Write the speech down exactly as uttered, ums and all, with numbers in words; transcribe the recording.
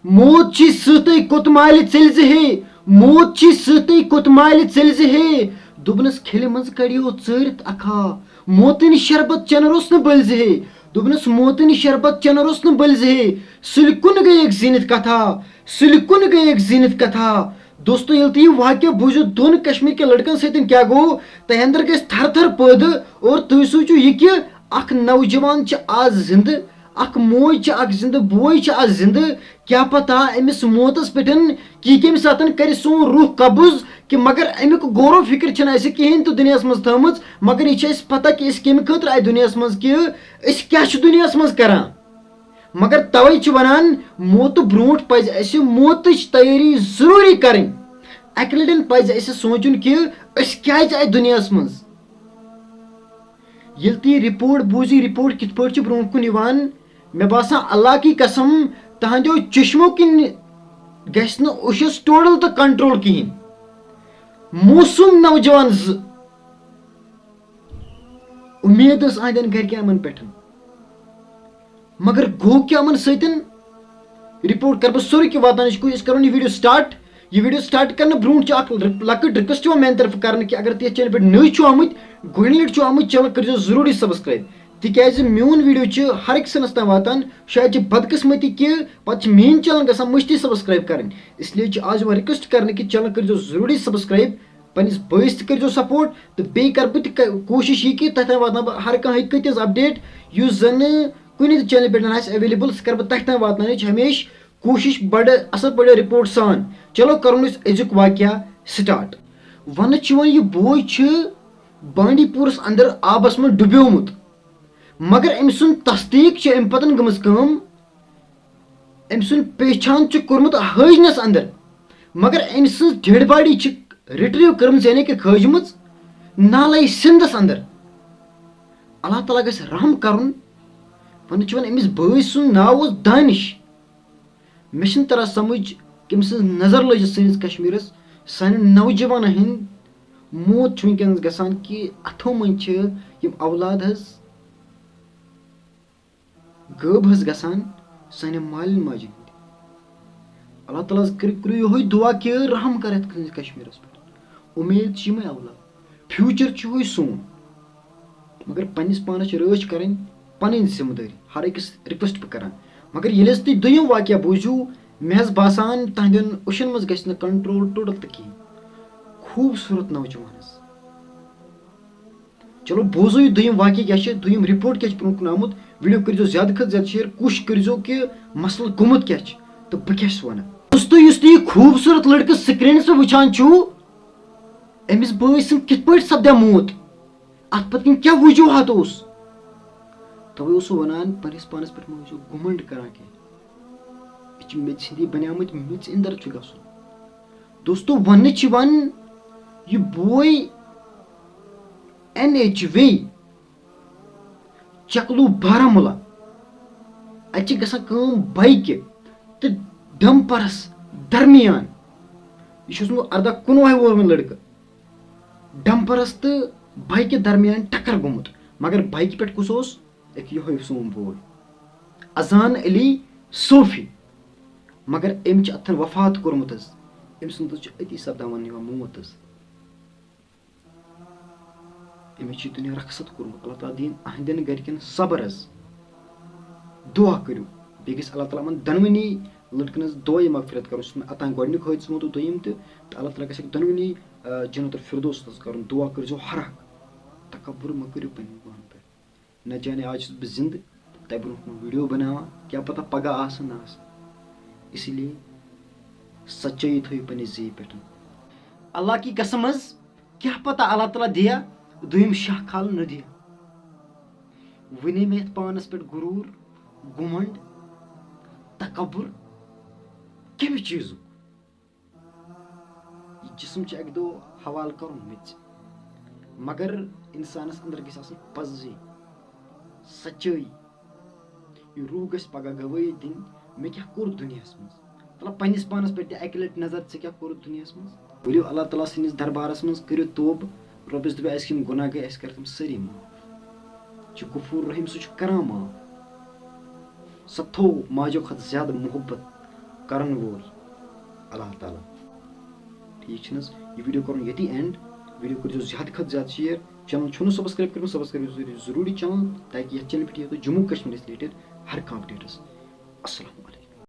موت چھی سۭتۍ کوٚت مالہِ ژٔلۍ زِ ہے، موت چھی سۭتۍ کوٚت مالہِ ژٔلۍ زِ ہے۔ دوٚپنَس کھِلہِ منٛز کڑیو ژٲرِتھ اکھا، موتٕنۍ شربت چٮ۪نہٕ روٚس نہٕ بٔلۍ زِ ہے۔ دوٚپنَس موتٕنۍ شربت چٮ۪نہٕ روٚس نہٕ بٔلۍ زِ ہے۔ سُلہِ کُن گٔیَکھ زیٖنِتھ کتھا، سُلہِ کُن گٔیَکھ زیٖنِتھ کتھا۔ دوستو، ییٚلہِ تُہۍ یہِ واقعہ بوٗزِو، دۄن کشمیر کٮ۪ن لڑکن سۭتۍ کیٛاہ گوٚو، تۄہہِ اندر گژھِ تھر تھر پٲدٕ۔ اور تُہۍ سوٗنچِو یہِ کہِ اکھ نوجوان چھِ آز زندٕ، اکھ موج چھِ، اکھ زندٕ بوے چھِ آز زندٕ۔ کیٛاہ پتہ أمِس موتس پٮ۪ٹھ کہِ کمہِ ساتن کرِ سون روح قبض، کہِ مگر امیُک غور و فکر چھنہٕ اسہِ کہیٖنۍ تہِ دُنیاہس منٛز تھٲومٕژ۔ مگر یہِ چھِ اسہِ پتہ کہِ أسۍ کمہِ خٲطرٕ آیہِ دُنیاہس منٛز، کہِ أسۍ کیٛاہ چھِ دُنیاہس منٛز کران۔ مگر توے چھِ ونان، موتہٕ برونٛٹھ پزِ اسہِ موتٕچ تیٲری ضروٗری کرٕنۍ۔ اکہِ لٹٮ۪ن پزِ اسہِ سونٛچُن کہِ أسۍ کیٛازِ آیہِ دُنیاہس منٛز۔ ییٚلہِ تُہۍ یہِ رپورٹ بوٗزِو، یہِ رپورٹ کِتھ پٲٹھۍ چھِ برونٛٹھ کُن یِوان، مےٚ باسان اللہ کی قسم، تہنٛدیو چشمو کِنۍ گژھِ نہٕ اوشس ٹوٹل تہٕ کنٹرول کِہیٖنۍ۔ موسوم نوجوان زٕ، اُمید ٲس أہنٛدٮ۪ن گرِکٮ۪ن یِمن پٮ۪ٹھ، مگر گوٚو کیٛاہ یِمن سۭتۍ؟ رپورٹ کرٕ بہٕ سورُے کینٛہہ واتناونٕچ کوٗشش۔ أسۍ کرون یہِ ویڈیو سٹارٹ۔ یہِ ویڈیو سٹارٹ کرنہٕ برونٛٹھ چھِ اکھ لک-، لۄکٕٹ ریکویسٹ یِوان میانہِ طرفہٕ کرنہٕ کہِ اگر تُہۍ یتھ چینلہِ پٮ۪ٹھ نٔوۍ چھِو آمٕتۍ، گۄڈٕنِچ لٹہِ چھِو آمٕتۍ، چینل کٔرزیو ضروٗری سبسکرایب، تِکیازِ میون ویڈیو چھُ ہر أکِس انسانس تام واتان۔ شاید چھِ بدقسمتی کہِ پتہٕ چھِ میٲنۍ چینل گژھان مٔشتٕے سبسکرایب کرٕنۍ۔ اس لیے چھِ آز یِوان ریکویسٹ کرنہٕ کہِ چینل کٔرزیو ضروٗری سبسکرایب، پننِس بٲیِس تہِ کٔرزیو سپورٹ، تہٕ بیٚیہِ کرٕ بہٕ تہِ ک-، کوٗشش یہِ کہِ تۄہہِ تام واتناو بہٕ ہر کانٛہہ ہیٚکہِ کۭتیاہ اپڈیٹ یُس زن کُنہِ تہِ چینلہِ پٮ۪ٹھ آسہِ اویلیبل، سُہ کرٕ بہٕ تۄہہِ تام واتناونٕچ ہمیشہِ کوٗشش بڑٕ اصل پٲٹھۍ رپورٹ سان۔ چلو کرون أسۍ أزیُک واقعہ سٹارٹ۔ ونہٕ چھُ یِوان یہِ بوے چھُ بانڈی پورس اندر آبس منٛز ڈُبیومُت، مگر أمۍ سُنٛد تصدیق چھِ أمۍ پتن گٔمٕژ کٲم، أمۍ سُنٛد پہچان چھُ کوٚرمُت حٲجنس اندر، مگر أمۍ سٕنٛز ڈیڈ باڈی چھِ رِٹریٖو کٔرمٕژ، یعنی کہِ کھٲجمٕژ نالے سِندس اندر۔ اللہ تعالیٰ گژھِ رحم کرُن۔ ونہٕ چھُ وۄنۍ أمِس بٲے سُنٛد ناو اوس دانش۔ مےٚ چھُنہٕ تران سمجھ کٔمۍ سٕنٛز نظر لٔج سٲنِس کشمیرس، سانٮ۪ن نوجوانن ہٕنٛدۍ موت چھُ وٕنکیٚنس گژھان کہِ اتھو منٛز چھِ یِم اولاد حظ غٲب حظ گژھان سانٮ۪ن مالٮ۪ن ماجٮ۪ن ہٕنٛدۍ۔ اللہ تعالیٰ ہس کٔرِو، کٔرِو یِہوٚے دُعا کہِ رحم کر یَتھ سٲنِس کشمیٖرس پٮ۪ٹھ۔ اُمید چھِ یِمَے اولاد۔ فیوٗچر چھُ یِہوٚے سون۔ مگر پنٛنِس پانَس چھِ رٲچھ کَرٕنۍ، پَنٕنۍ ذِمہٕ دٲری۔ ہر أکِس رِکوٮ۪سٹ بہٕ کَران۔ مگر ییٚلہِ حظ تُہۍ دوٚیِم واقعہ بوٗزِو، مےٚ حظ باسان تُہٕنٛدٮ۪ن أچھَن منٛز گژھِ نہٕ کنٹرول ٹوٹل تہِ کِہیٖنۍ۔ خوٗبصوٗرت نوجوان حظ۔ چلو بوزو یہِ دوٚیِم واقعہٕ کیٛاہ چھِ، دوٚیِم رپورٹ کیٛاہ چھِ برونٛہہ کُن آمُت۔ ویڈیو کٔرۍزیو زیادٕ کھۄتہٕ زیادٕ شیئر، کوٗشِش کٔرۍزیو کہِ مسلہٕ گوٚمُت کیٛاہ چھِ تہٕ بہٕ کیٛاہ چھُس وَنان۔ دوستو، یُس تُہۍ یہِ خوٗبصوٗرت لڑکہٕ سکرینس پٮ۪ٹھ وٕچھان چھِو، أمِس بٲے سُنٛد کِتھ پٲٹھۍ سپدیو موت؟ اَتھ پتہٕ کِنۍ کیٛاہ وجوٗہات اوس؟ توے اوس سُہ وَنان، پنٛنِس پانَس پٮ۪ٹھ مہ ٲسِو گُمنٛڈ کران کینٛہہ۔ یہِ چھِ میٚژِ ہِنٛدی بنیمٕتۍ، میٚژِ اِندر چھُ گژھُن۔ دوستو، وننہٕ چھِ یِوان، یہِ بوے این ایچ وے چکلو بارہمولہ، اتہِ چھِ گژھان کٲم بایکہِ تہٕ ڈمپرس درمیان۔ یہِ چھُ اوسمُت ارداہ کُنوُہ وُہُر وُہُر لڑکہٕ۔ ڈمپرس تہٕ بایکہِ درمیان ٹکر گوٚمُت، مگر بایکہِ پٮ۪ٹھ کُس اوس؟ أکۍ یِہوٚے سون بوے، اذان علی صوفی۔ مگر أمۍ چھِ اتھن وفات کوٚرمُت حظ۔ أمۍ سُنٛد حظ چھُ أتی سپدان وننہٕ یِوان موت حظ۔ أمِس چھُ یہِ دُنیا رخصت کوٚرمُت۔ اللہ تعالیٰ دِیِن أہنٛدٮ۪ن گرِکٮ۪ن صبر حظ۔ دُعا کٔرِو۔ بیٚیہِ گژھِ اللہ تعالیٰ یِمن دۄنوٕنی لڑکن ہٕنٛز دُعایہِ مغفرت کرُن۔ سُہ چھُ مےٚ اتان گۄڈٕنیُک حٲدثہٕ ووٚنمُت دوٚیِم تہِ۔ تہٕ اللہ تعالیٰ گژھِ دۄنوٕنی، آ، جنت الفردوس منٛز کرُن۔ دعا کٔرۍزیو ہر اکھ۔ تکبر مہ کٔرِو پننٮ۪ن گۄنہن پٮ۪ٹھ۔ نہ جانے آز چھُس بہٕ زِندٕ، تۄہہِ برونٛہہ کُن ویڈیو بناوان، کیٛاہ پتہ پگاہ آسہٕ نہٕ آسہٕ۔ اسی لیے سچٲیی تھٲیِو پننہِ زیٚیہِ پٮ۪ٹھ۔ اللہ کی قسم حظ، کیٛاہ پتہ اللہ تعالیٰ دِیا دوٚیِم شاہ کھالہٕ نہ دِیا۔ وٕنے مےٚ یَتھ پانَس پٮ۪ٹھ غروٗر، گُمنٛڈ، تکبر کَمہِ چیٖزُک؟ یہِ جسم چھُ اَکہِ دۄہ حوالہٕ کَرُن میٚژِ، مگر اِنسانَس اندر گژھِ آسٕنۍ پَزٕے سچٲیی۔ یہِ روح گژھِ پگاہ گوٲہی دِنۍ، مےٚ کیٛاہ کوٚر دُنیاہَس منٛز۔ مطلب، پننِس پانَس پٮ۪ٹھ تہِ اَکہِ لَٹہِ نظر، ژےٚ کیٛاہ کوٚرُتھ دُنیاہَس منٛز؟ ؤلِو، اللہ تعالیٰ سٕنٛدِس دربارَس منٛز کٔرِو توبہٕ۔ رۄبَس دَپِو، اَسہِ یِم گۄناہ گٔے، اَسہِ کَر تِم سٲری معاف۔ چھُ غفور رحیٖم، سُہ چھُ کران معاف۔ سۄ تھوٚو ماجو کھۄتہٕ زیادٕ محبت کرن وول اللہ تعالیٰ۔ ٹھیٖک چھُنہٕ حظ؟ یہِ video کرُن ییٚتی end۔ Video کٔرۍزیو زیادٕ کھۄتہٕ زیادٕ share۔ Channel چھُنہٕ subscribe کوٚرمُت، subscribe کٔرِو ضروٗری channel، تاکہِ یَتھ channel پٮ۪ٹھ یِیو تۄہہِ جموں کشمیٖرَس related ہر کانٛہہ update حظ۔ السلام علیکم۔